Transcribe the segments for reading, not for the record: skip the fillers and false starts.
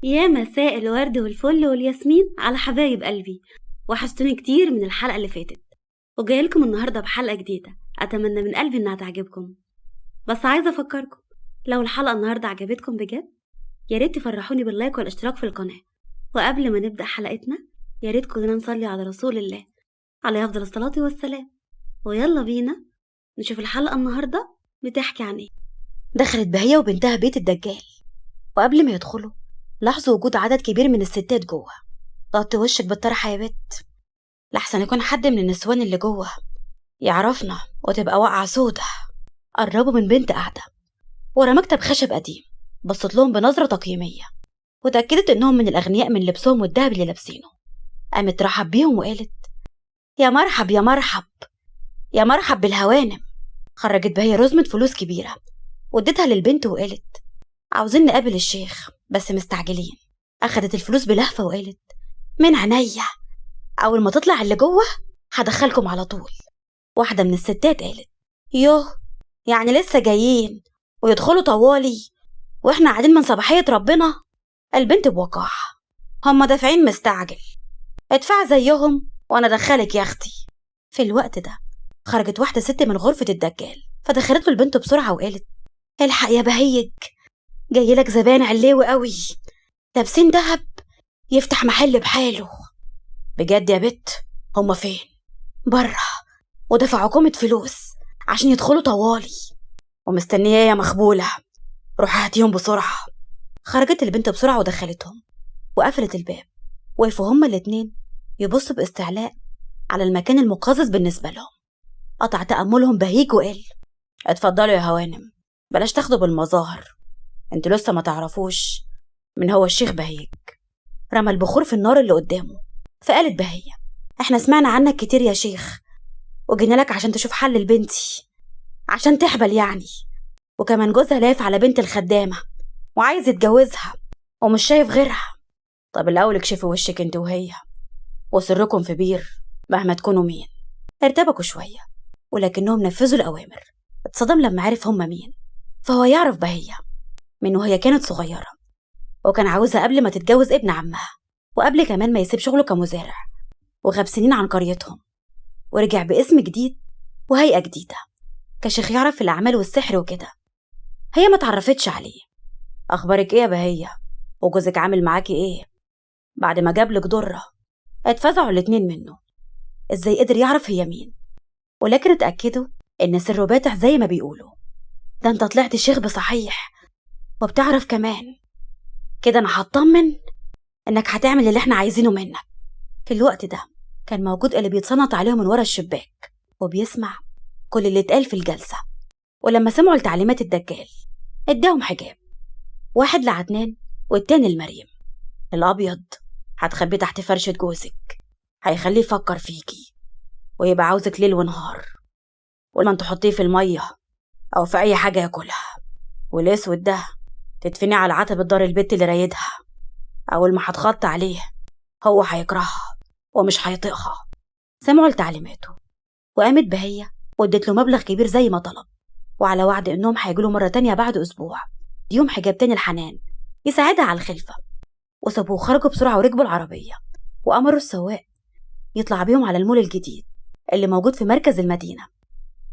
يا مساء الورد والفل والياسمين على حبايب قلبي. وحشتوني كتير من الحلقة اللي فاتت، وجايلكم النهاردة بحلقة جديدة أتمنى من قلبي إنها تعجبكم. بس عايزة أفكركم، لو الحلقة النهاردة عجبتكم بجد يا ريت تفرحوني بال like والاشتراك في القناة. وقبل ما نبدأ حلقتنا يا ريت كلنا نصلي على رسول الله عليه أفضل الصلاة والسلام. ويلا بينا نشوف الحلقة النهاردة بتحكي عن إيه. دخلت بهية وبنتها بيت الدجال، وقبل ما يدخلوا لاحظوا وجود عدد كبير من الستات جوه. غطي وشك بالطرحة يا بت، لحسن يكون حد من النسوان اللي جوه يعرفنا وتبقى واقعة سودة. قربوا من بنت قاعدة ورا مكتب خشب قديم، بصت لهم بنظرة تقييمية وتأكدت إنهم من الأغنياء من لبسهم والذهب اللي لابسينه. قامت رحب بيهم وقالت: يا مرحب يا مرحب يا مرحب بالهوانم. خرجت بهي رزمة فلوس كبيرة واديتها للبنت وقالت: عاوزين نقابل الشيخ بس مستعجلين. أخدت الفلوس بلهفة وقالت: من عينيا، أول ما تطلع اللي جوه هدخلكم على طول. واحدة من الستات قالت: يوه، يعني لسه جايين ويدخلوا طوالي واحنا قاعدين من صباحية ربنا؟ البنت بوقاحة: هما دافعين مستعجل، ادفع زيهم وانا ادخلك يا اختي. في الوقت ده خرجت واحدة ست من غرفة الدجال، فدخلت له البنت بسرعة وقالت: الحق يا بهيج، جاي لك زبان علوي قوي لابسين دهب يفتح محل بحاله. بجد يا بت، هما فين؟ بره، ودفعوا كومة فلوس عشان يدخلوا طوالي، ومستنية يا مخبولة، روح هاتيهم بسرعة. خرجت البنت بسرعة ودخلتهم وقفلت الباب. وقفوا هما الاتنين يبصوا باستعلاء على المكان المقزز بالنسبة لهم. قطع تأملهم بهيج وقال: اتفضلوا يا هوانم، بلاش تاخدوا بالمظاهر، انتوا لسه ما تعرفوش من هو الشيخ بهيج. رمى البخور في النار اللي قدامه. فقالت بهية: احنا سمعنا عنك كتير يا شيخ، وجينا لك عشان تشوف حل لبنتي عشان تحبل يعني، وكمان جوزها لاف على بنت الخدامة وعايز يتجوزها ومش شايف غيرها. طب الأول اكشفي وشك انت وهي، وسركم في بير مهما تكونوا مين. ارتبكوا شوية ولكنهم نفذوا الأوامر. اتصدم لما عرف هما مين، فهو يعرف بهية من وهي كانت صغيرة، وكان عاوزها قبل ما تتجوز ابن عمها، وقبل كمان ما يسيب شغله كمزارع، وغاب سنين عن قريتهم، ورجع باسم جديد وهيئة جديدة كشيخ يعرف في الأعمال والسحر وكده. هي ما تعرفتش عليه. أخبارك إيه يا بهية؟ وجوزك عامل معاكي إيه بعد ما جابلك ضرة؟ اتفزعوا الاتنين منه، إزاي قدر يعرف هي مين؟ ولكن اتأكدوا إن سره باتع زي ما بيقولوا. ده انت طلعت شيخ بصحيح وبتعرف كمان كده، أنا هطمن إنك هتعمل اللي احنا عايزينه منك. في الوقت ده كان موجود اللي بيتصنط عليهم من ورا الشباك وبيسمع كل اللي اتقال في الجلسة. ولما سمعوا لتعليمات الدجال اداهم حجاب، واحد لعدنان والتاني لمريم. الأبيض هتخبيه تحت فرشة جوزك، هيخليه يفكر فيكي ويبقى عاوزك ليل ونهار، ولما تحطيه في المية أو في أي حاجة ياكلها. والأسود ده تدفنيه على عتبة دار البيت اللي رايدها، أول ما هتخط عليه هو هيكرهها ومش هيطيقها. سمعوا لتعليماته وقامت بهية وادت له مبلغ كبير زي ما طلب، وعلى وعد انهم هيجوا مرة تانية بعد أسبوع. يوم حجاب تاني الحنان يساعدها على الخلفة. وسابوه خرجوا بسرعة وركبوا العربية، وأمروا السواق يطلع بيهم على المول الجديد اللي موجود في مركز المدينة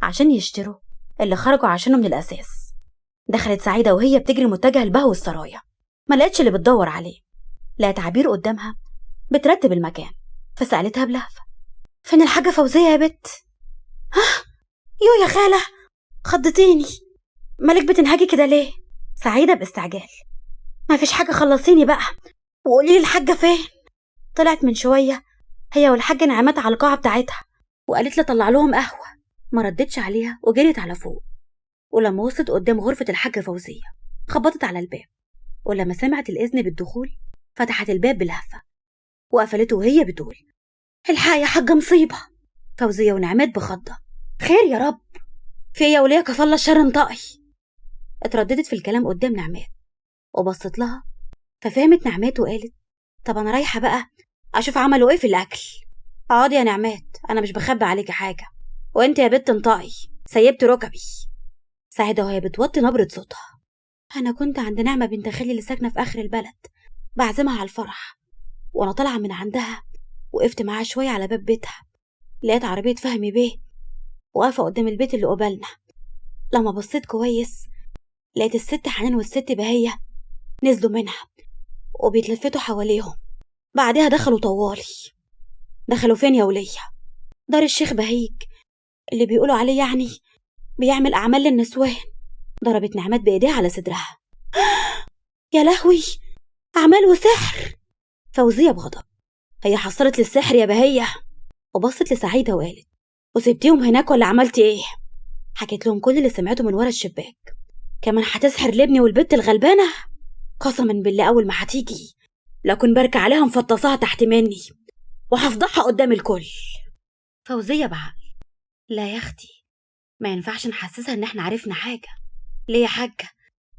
عشان يشتروا اللي خرجوا عشانه من الأساس. دخلت سعيدة وهي بتجري متجهة لبهو السرايا، ما لقتش اللي بتدور عليه. لقت عبير قدامها بترتب المكان، فسألتها بلهفة: فين الحاجة فوزية يا بت؟ ها يو يا خالة، خضتيني، مالك بتنهجي كده ليه؟ سعيدة باستعجال: ما فيش حاجة، خلصيني بقى وقولي لي الحاجة فين. طلعت من شوية هي والحاجة نعمات على القاعة بتاعتها وقالت لي طلع لهم قهوة. ما ردتش عليها وجريت على فوق. ولما وصلت قدام غرفة الحاجة فوزية خبطت على الباب، ولما سمعت الإذن بالدخول فتحت الباب بلهفة وقفلته وهي بتقول: الحق يا حاجة، مصيبة. فوزية ونعمات بخضة: خير يا رب، في يا ولية كفالة الشر، انطقي. اترددت في الكلام قدام نعمات وبصت لها، ففهمت نعمات وقالت: طب انا رايحة بقى اشوف عملوا ايه في الاكل. اقعدي يا نعمات، انا مش بخبي عليكي حاجة، وانت يا بت انطقي، سيبت ركبي. سعيدة وهي بتوطي نبرة صوتها: انا كنت عند نعمة بنت خالي اللي ساكنة في اخر البلد بعزمها على الفرح. وأنا طالعة من عندها وقفت معاها شوية على باب بيتها، لقيت عربية فهمي بيه واقفة قدام البيت اللي قبالنا. لما بصيت كويس لقيت الست حنان والست بهية نزلوا منها وبيتلفتوا حواليهم. بعدها دخلوا طوالي. دخلوا فين يا ولية؟ دار الشيخ بهيج اللي بيقولوا عليه يعني بيعمل أعمال للنسوان. ضربت نعمات بإيديها على صدرها. يا لهوي، أعمال وسحر! فوزية بغضب، هي حصلت للسحر يا بهية؟ وبصت لسعيدة وقالت، وسبتيهم هناك ولا عملتي ايه؟ حكيت لهم كل اللي سمعته من ورا الشباك. كمان هتسحر لابني والبت الغلبانة؟ قسما بالله أول ما هتيجي لكن بركة عليها مفطصاها تحت مني وهفضحها قدام الكل. فوزية بعقل، لا يا اختي، ما ينفعش نحسسها ان احنا عرفنا حاجة. ليه يا حاجة؟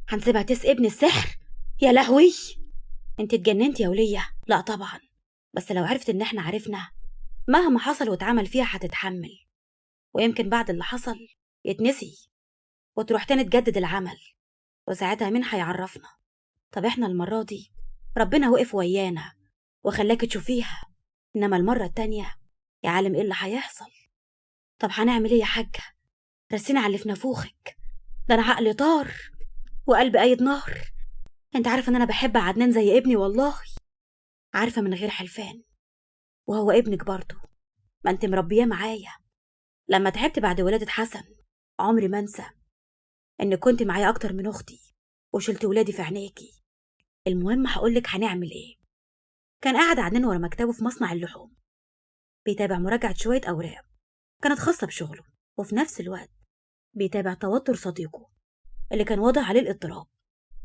هنسيبها تسقي ابن السحر؟ يا لهوي، انت اتجننتي يا ولية؟ لا طبعا، بس لو عرفت ان احنا عرفنا مهما حصل واتعمل فيها هتتحمل، ويمكن بعد اللي حصل يتنسي وتروح تاني تجدد العمل، وساعتها مين هيعرفنا؟ طب احنا المرة دي ربنا وقف ويانا وخلاك تشوفيها، انما المرة التانية يا عالم ايه اللي هيحصل. طب هنعمل ايه يا حاجة؟ رسينا على اللي في نافوخك، ده انا عقلي طار وقلبي قايد نار. انت عارفة ان انا بحب عدنان زي ابني والله، عارفة من غير حلفان، وهو ابنك برضه، ما انت مربياه معايا. لما تعبت بعد ولادة حسن عمري ما انسى ان كنت معايا اكتر من اختي وشلت ولادي في عينيكي. المهم هقولك هنعمل ايه. كان قاعد عدنان ورا مكتبه في مصنع اللحوم بيتابع مراجعة شوية أوراق كانت خاصة بشغله، وفي نفس الوقت بيتابع توتر صديقه اللي كان واضح عليه الاضطراب.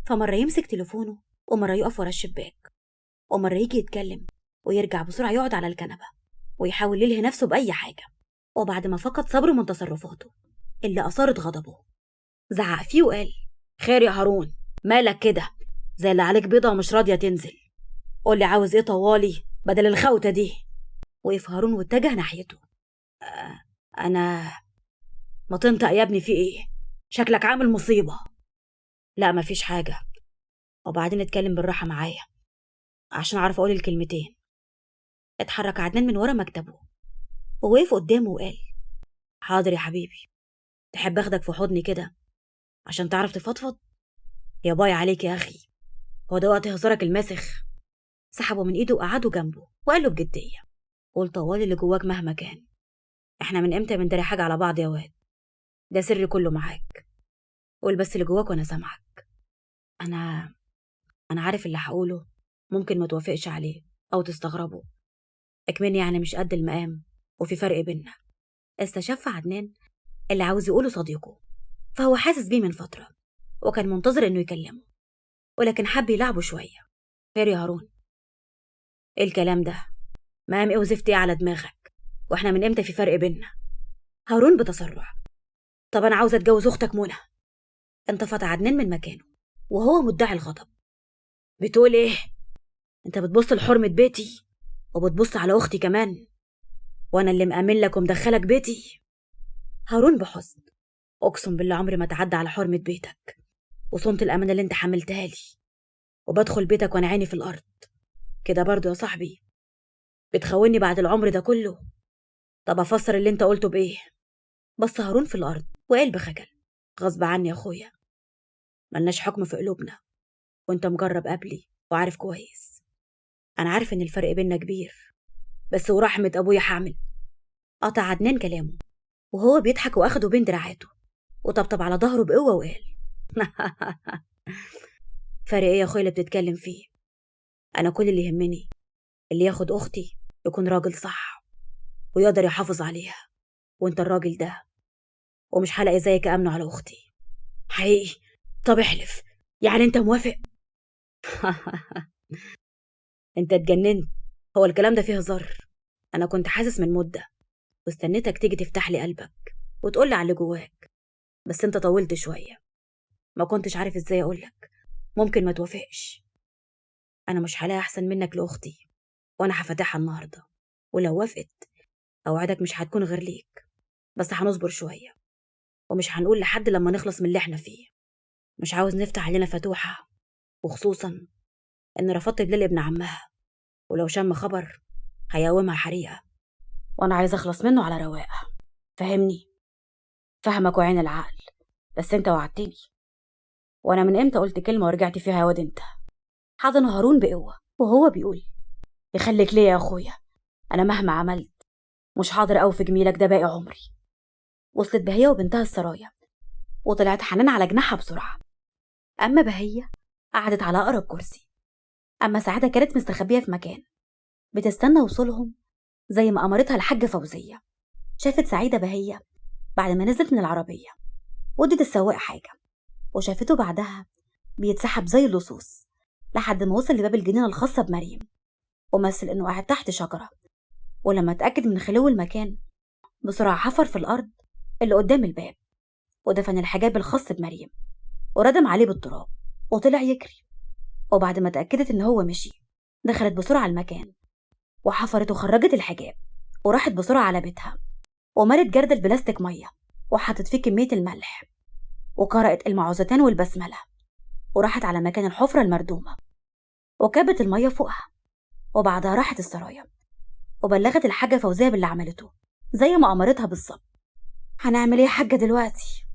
فمرة يمسك تليفونه ومرة يقف ورا الشباك ومرة يجي يتكلم ويرجع بسرعة يقعد على الكنبة ويحاول يلهي نفسه بأي حاجة. وبعد ما فقد صبره من تصرفاته اللي أثارت غضبه زعق فيه وقال، خير يا هارون، مالك كده زي اللي عليك بيضة ومش راضية تنزل؟ قولي عاوز ايه طوالي بدل الخوته دي. وقف هارون واتجه ناحيته. انا ما تنطق يا ابني، في ايه؟ شكلك عامل مصيبة. لا مفيش حاجة، وبعدين اتكلم بالراحة معايا عشان اعرف اقول الكلمتين. اتحرك عدنان من ورا مكتبه ووقف قدامه وقال، حاضر يا حبيبي، تحب اخدك في حضني كده عشان تعرف تفضفض؟ يا باي عليك يا اخي، هو ده وقت هزارك المسخ؟ سحبه من ايده وقعده جنبه وقال له بجدية، قول طوالي اللي جواك مهما كان، احنا من امتى بنداري حاجة على بعض يا واد؟ ده سري كله معاك، قول بس اللي جواك وانا سامعك. انا عارف اللي هقوله ممكن ما توافقش عليه او تستغربه، اكمني يعني مش قد المقام وفي فرق بينا. استشف عدنان اللي عاوز يقوله صديقه، فهو حاسس بيه من فترة وكان منتظر انه يكلمه، ولكن حب يلعبه شوية. خير يا هارون، ايه الكلام ده؟ مقام ايه وزفت ايه على دماغك؟ واحنا من امتى في فرق بينا؟ هارون بتسرع، طب انا عاوز اتجوز اختك منى. انتفض عدنان من مكانه وهو مدعي الغضب. بتقول ايه؟ انت بتبص لحرمة بيتي وبتبص على اختي كمان، وانا اللي مأمن لك ومدخلك بيتي؟ هارون بحزن، اقسم بالله عمري ما اتعدى على حرمة بيتك وصنت الامانة اللي انت حملتها لي، وبدخل بيتك وانا عيني في الارض كده برضو يا صاحبي بتخوني بعد العمر ده كله؟ طب افسر اللي انت قلته بايه؟ بص هارون في الارض وقال بخجل، غصب عني يا اخويا، ملناش حكم في قلوبنا، وانت مجرب قبلي وعارف كويس. انا عارف ان الفرق بينا كبير، بس ورحمة ابويا هعمل. قطع عدنان كلامه وهو بيضحك واخده بين دراعاته وطبطب على ظهره بقوة وقال فرق ايه يا اخويا اللي بتتكلم فيه؟ انا كل اللي يهمني اللي ياخد اختي يكون راجل صح ويقدر يحافظ عليها، وانت الراجل ده، ومش هلاقي زيك امنه على اختي. حقيقي؟ طب احلف، يعني انت موافق؟ انت اتجننت، هو الكلام ده فيه هزار؟ انا كنت حاسس من مده واستنيتك تيجي تفتح لي قلبك وتقول لي على اللي جواك، بس انت طولت شوية، ما كنتش عارف ازاي اقولك ممكن ما توافقش. انا مش هلاقي احسن منك لاختي، وانا هفتحها النهارده، ولو وافقت اوعدك مش هتكون غير ليك، بس هنصبر شوية ومش هنقول لحد لما نخلص من اللي احنا فيه. مش عاوز نفتح علينا فتوحه، وخصوصا إن رفضت بلال ابن عمها، ولو شم خبر هيقومها حريقة، وأنا عايز أخلص منه على رواقة. فهمني؟ فهمك وعين العقل، بس أنت وعدتني. وأنا من إمتى قلت كلمة ورجعت فيها يا واد أنت؟ حضن هارون بقوة وهو بيقول يخليك ليه يا أخويا، أنا مهما عملت مش حاضر أوفي جميلك ده باقي عمري. وصلت بهية وبنتها السرايا، وطلعت حنان على جناحها بسرعة. أما بهية قعدت على أقرب كرسي. أما سعادة كانت مستخبية في مكان بتستنى وصولهم زي ما أمرتها الحاجة فوزية. شافت سعيدة بهية بعد ما نزلت من العربية ودت السواق حاجة، وشافته بعدها بيتسحب زي اللصوص لحد ما وصل لباب الجنينة الخاصة بمريم، ومثل إنه قاعد تحت شجرة. ولما اتأكد من خلو المكان بسرعة حفر في الأرض اللي قدام الباب ودفن الحجاب الخاص بمريم وردم عليه بالتراب وطلع يجري. وبعد ما اتأكدت إن هو مشي دخلت بسرعة المكان وحفرت وخرجت الحجاب وراحت بسرعة على بيتها، وملت جردل بلاستيك مية وحطت فيه كمية الملح وقرأت المعوذتان والبسملة، وراحت على مكان الحفرة المردومة وكبت المية فوقها. وبعدها راحت السرايا وبلغت الحاجة فوزية باللي عملته زي ما أمرتها بالظبط. هنعمل ايه يا حاجة دلوقتي؟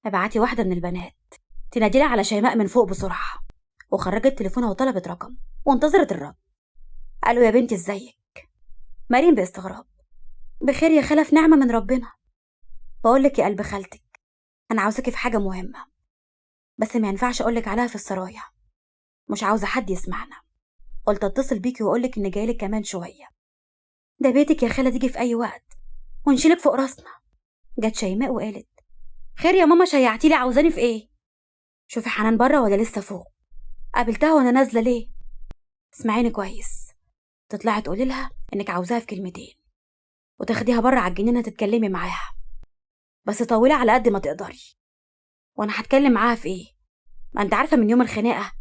ابعتي واحدة من البنات تناديلي على شيماء من فوق بسرعة. وخرجت تليفونها وطلبت رقم وانتظرت الرد. قالوا يا بنتي ازيك؟ مريم باستغراب بخير يا خالة، في نعمة من ربنا. بقولك يا قلب خالتك أنا عاوزاكي في حاجة مهمة، بس ما ينفعش أقولك عليها في السرايا، مش عاوزة حد يسمعنا. قلت اتصل بيكي وأقولك إن جايلك كمان شوية. ده بيتك يا خالة، تيجي في أي وقت ونشيلك فوق راسنا. جت شيماء وقالت خير يا ماما، شيعتيلي عاوزاني في إيه؟ شوفي حنان بره ولا لسه فوق؟ قابلتها وأنا نازلة ليه؟ اسمعيني كويس، تطلعي تقولي لها إنك عاوزاها في كلمتين وتاخديها بره على الجنينة تتكلمي معاها، بس طولي على قد ما تقدري. وانا هتكلم معاها في ايه؟ ما انت عارفه من يوم الخناقه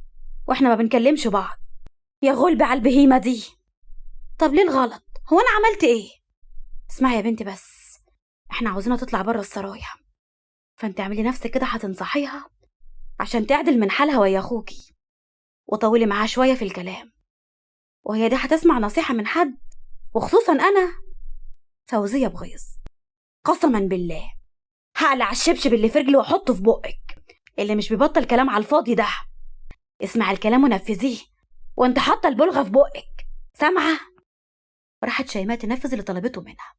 واحنا ما بنكلمش بعض. يا غلب على البهيمه دي. طب ليه الغلط؟ هو انا عملت ايه؟ اسمعي يا بنتي، بس احنا عاوزينها تطلع بره السرايا، فانت اعملي نفسك كده هتنصحيها عشان تعدل من حالها ويا اخوكي، وطولي معاها شويه في الكلام، وهي دي هتسمع نصيحه من حد، وخصوصا انا. فوزيه بغيظ قسما بالله هقلع الشبشب اللي في رجلي واحطه في بقك، اللي مش بيبطل كلام على الفاضي ده. اسمع الكلام ونفذيه وانت حاطه البلغه في بقك، سامعه؟ راحت شيماء تنفذ اللي طلبته منها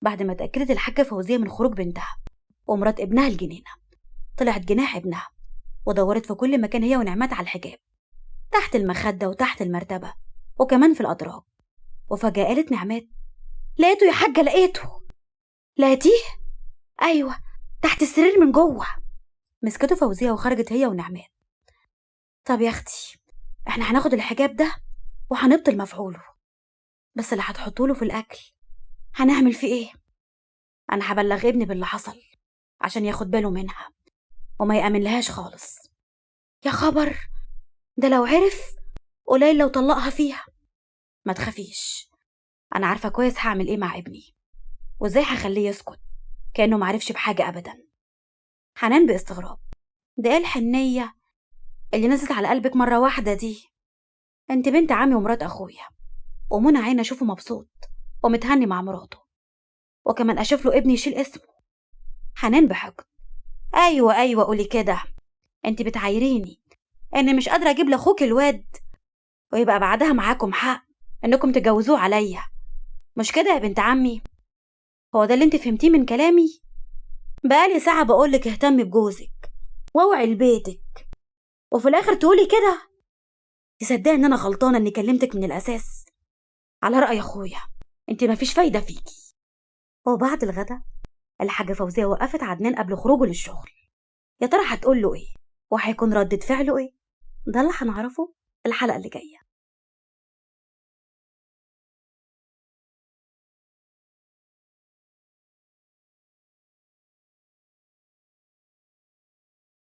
بعد ما اتاكدت الحاجه فوزيه من خروج بنتها ومرات ابنها الجنينه. طلعت جناح ابنها ودورت في كل مكان هي ونعمات على الحجاب، تحت المخده وتحت المرتبه وكمان في الادراج. وفجاه قالت نعمات لقيته يا حاجه، لقيته. لقيتيه؟ ايوه، تحت السرير من جوه. مسكته فوزيه وخرجت هي ونعمات. طب يا اختي احنا هناخد الحجاب ده وهنبطل مفعوله، بس اللي هتحطوله في الاكل هنعمل فيه ايه؟ انا هبلغ ابني باللي حصل عشان ياخد باله منها وما يأمن لهاش خالص. يا خبر، ده لو عرف قليل لو طلقها فيها. ما تخافيش، انا عارفه كويس هعمل ايه مع ابني وازاي هخليه يسكت كأنه معرفش بحاجة أبدا. حنان باستغراب ده ايه الحنية اللي نزلت على قلبك مرة واحدة دي؟ انت بنت عمي ومرات أخويا، ومنى عين أشوفه مبسوط ومتهني مع مراته، وكمان أشوف له ابني يشيل اسمه. حنان بحقد أيوة أيوة قولي كده، انت بتعايريني إن مش قادرة أجيب لأخوك الواد، ويبقى بعدها معاكم حق إنكم تجوزوه عليا، مش كده يا بنت عمي؟ هو ده اللي انت فهمتيه من كلامي؟ بقالي ساعة بقولك اهتمي بجوزك واوعي لبيتك، وفي الاخر تقولي كده؟ تصدقي ان انا غلطانة اني كلمتك من الاساس؟ على رأي اخويا انت مفيش فايدة فيكي. وبعد الغدا الحاجة فوزية وقفت عدنان قبل خروجه للشغل. يا ترى هتقول له ايه وهيكون ردة فعله ايه؟ ده اللي هنعرفه الحلقة اللي جاية.